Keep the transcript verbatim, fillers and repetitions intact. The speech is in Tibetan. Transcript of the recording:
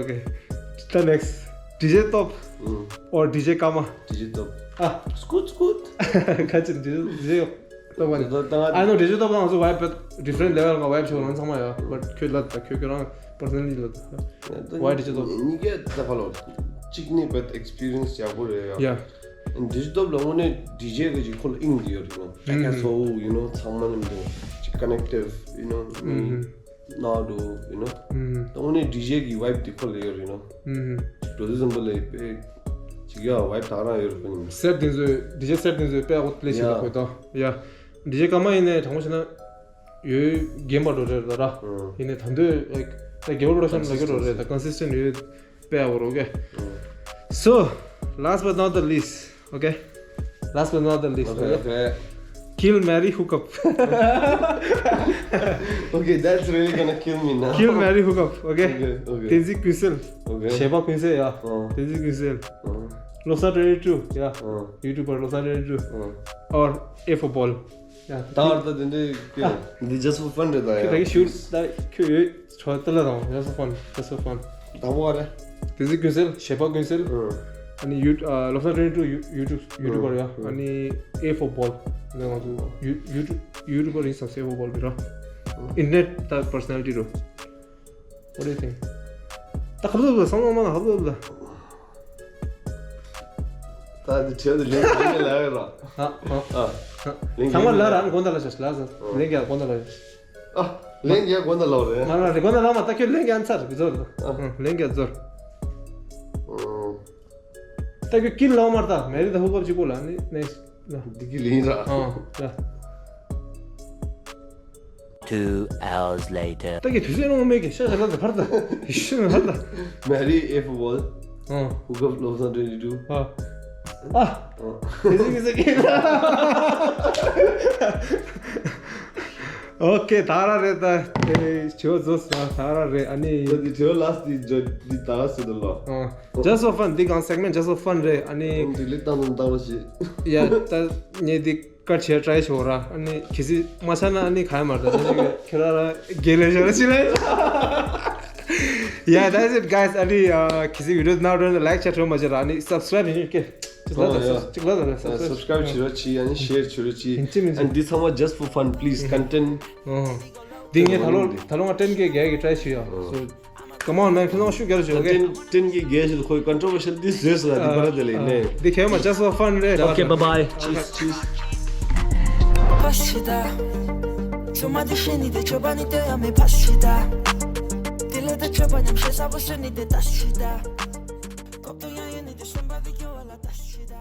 okay. The next. ཌི་ཇེ་སྟོབས་ཨུམ། or ཌི་ཇེ་ཀརྨ། ཌི་ཇེ་སྟོབས། ཨ། སྐུད་སྐུད། ཁ་ཅིག་ཌི་ཇེ་ཌི་ཇེ་སྟོབས་པ་ནི། ད་ད་I know ཌི་ཇེ་སྟོབས་ལ་ང་ཚོ་vibe different level ལ་vibe ཆོག་རང་ཚང་མ་ཡོད། but ཁྱོད་ལ་ད་ཁྱོད་ཁྱོད་རང་personally ལ་ད། Why ཌི་ཇེ་སྟོབས། ནི་ག་ད་ཕ་ལོ་གཅིག་ནི་but experience ཡག་པོ་རེད་ཡ། Yeah. ཌི་ཇེ་སྟོབས་ལ་དངོས་གནས་ཌི་ཇེ་གི་ཅིག་ཁོ་ལ་དབྱིངས་འདི་ཡོད་རེད། ཨ་ཁ་ཚོ་you know ཚང་མ་མཉམ་དུ་ཅིག་connective you know ནོ་ཌུ་you know། ད་དངོས་གནས་ཌི་ཇེ་གི་vibe འདི་ཁོ་ལ་ཡོད་རེད་ནོ། འགྲོ་དུས་ཙམ་པ་ལ་དཔེ་ཅིག་ཡ་vibe ད་རང་ཡོད་རེད་ཁོ་ཉིད། སེཊ་འདི་ཚོའི་ཌི་ཇེ་སེཊ་འདི་ཚོའི་དཔེ་ཨོ་པླེ་ཞིག་ལ་ཡ། ཁོ་ད་ཡ། ཌི་ཇེ་ཀརྨ་ཡིན་ནའི་དྲང་པོ་བཤད་ན་ཡོད་རྒན་པ་འགྲོ་རེད་ད་ར། ཡིན་ནའི་ད་འདོད་like ད་རྒྱལ་བ་པྲོ་ཌག་ཤན་ལ་གི་འགྲོ་རེད་ད་consistent ཡོད་དཔེ་ཨོ་རོ་གེ། So last but not the least. Okay. Last but not the least. Okay, okay. Kill, marry, hook up. Okay, that's really gonna kill me now. Kill, marry, hook up. Okay. Okay, okay. Tenzin Gunsel. Okay. Sheba Gunsel, yeah. Oh. Tenzin Gunsel. Oh. Lobster twenty-two, yeah. Oh. YouTuber Lobster twenty-two. Oh. Or A for ball. Yeah. ད་བར་ད་དེ་འདྲའི་ཀྱི་འདི་just for fun རེད་ད་ཡ། ཁྱོད་ད་གི་ཤུར་ད་ཁྱོད་ཡོད་ཆོག་ཏེ་ལ་དང་just for fun, just for fun. དང་པོ་རེད། Tenzin Gunsel, Sheba Gunsel. ཨོ། ཨ་ནི་ཡུ་ཨ་Lobster twenty-two, YouTuber ཡ། ཨ་ནི་A for ball. ནི་ང་ཚོ་YouTuber ཡིན་ཙང་A for ball བི་ར། Internet ད་personality རོ། What do you think? ད་ཁབ་ལ་བསམ་བློ་མ་ན་ཁབ་ལ། ད་འདི་ཁྱོད་འདི་ལེན་ལེན་ལ་ཡོད་ར། ཧ་ཧ། ཨ། ལེན་ཚང་མ་ལ་རང་དགོན་ད་ལ་ཤ་ལ་ཟ། ལེན་གྱ་དགོན་ད་ལ་ཤ། ཨ། ལེན་གྱ་དགོན་ད་ལ་རེད། ང་རང་རེ་དགོན་ད་ལ་མ་ད་ཁྱོད་ལེན་གྱ་ཚར་བི་ཛོར། ལེན་གྱ་ཛོར། ད་ཁྱོད་ཀིལ་ལ་མར་ད་མེ་རི་ད་ཧུག་ཨབ་ཅིག་པོ་ལ་ནི་ནེགསི་ལ། འདི་གི་ལིང་ར། ཨ་ལ། Two hours later. ད་གི་དུས་ཚོད་རིང་མེད་གི་ཤ་ཤ་ལ་ད་ཕར་ད་ཤི་ན་ཕར་ད། Marry A for ball. ཨ་Hook up Lobster twenty-two. ཨ་ཨ། དེ་ཟིག་གི་ཟིག་གི་ལ། ཨོ་ཀེ་ད་ར་རེད་ད། ཨེ་ཆོ་ཛོ་ས་ད་ར་རེད་ཨ་ནི། ད་འདི་ཁྱོད་last འདི་འདི་ད་སུ་ད་ལ། ཨ། Just for fun འདི་གང་segment just for fun རེད་ཨ་ནི། འདི་ལི་ཏང་ཏང་ཏང་ཞིག་ཡ་ད་ངས་འདི་ཀ་ཆེ་try ཤོར་ར་ཨ་ནི་གི་སི་མ་ཆ་ན་ཨ་ནི་ག་ཡ་མར་ད་ད་ཞིག་ཁྱེད་ར་ར་དགེ་ལས་ཤོར་ཅི་ལས། Yeah, that's it guys. ཨ་ནི་གི་སི་video ནང་རོལ་like share ཐོན་མ་བྱེད་ར་ཨ་ནི་subscribe ཡིན་ཀེ། ཅིག་ལ་ད་ཅིག་ལ་ད་subscribe subscribe བྱེད་རོགས་གྱིས། ཨ་ནི་share བྱེད་རོགས་གྱིས། ཡིན་ཅི་མིན་ཅི། And འདི་ཚང་མ་just for fun, please. Content འདི་ངས་ད་ལོ་ད་ལོ་ང་ten K བརྒྱད་ཀྱི་try བྱས་ཡོད། So come on man, ཁྱེད་རང་ཤུགས་རྒྱབ་བྱོས། Okay. ten K བརྒྱད་ཞིག་ཁོའི་controversial འདི་བཟོས་སོང་ཡ། འདི་བར་དེ་ལས་ནས། འདི་ཁྱེད་མ་just for fun རེད། Okay, bye bye. Cheers, cheers. Pasida. Chuma de sheni de choba ni te ame pasida. Dile de choba nyam shesa bo sheni de tasida. Kopto ya yeni de shomba de kyo wala tasida.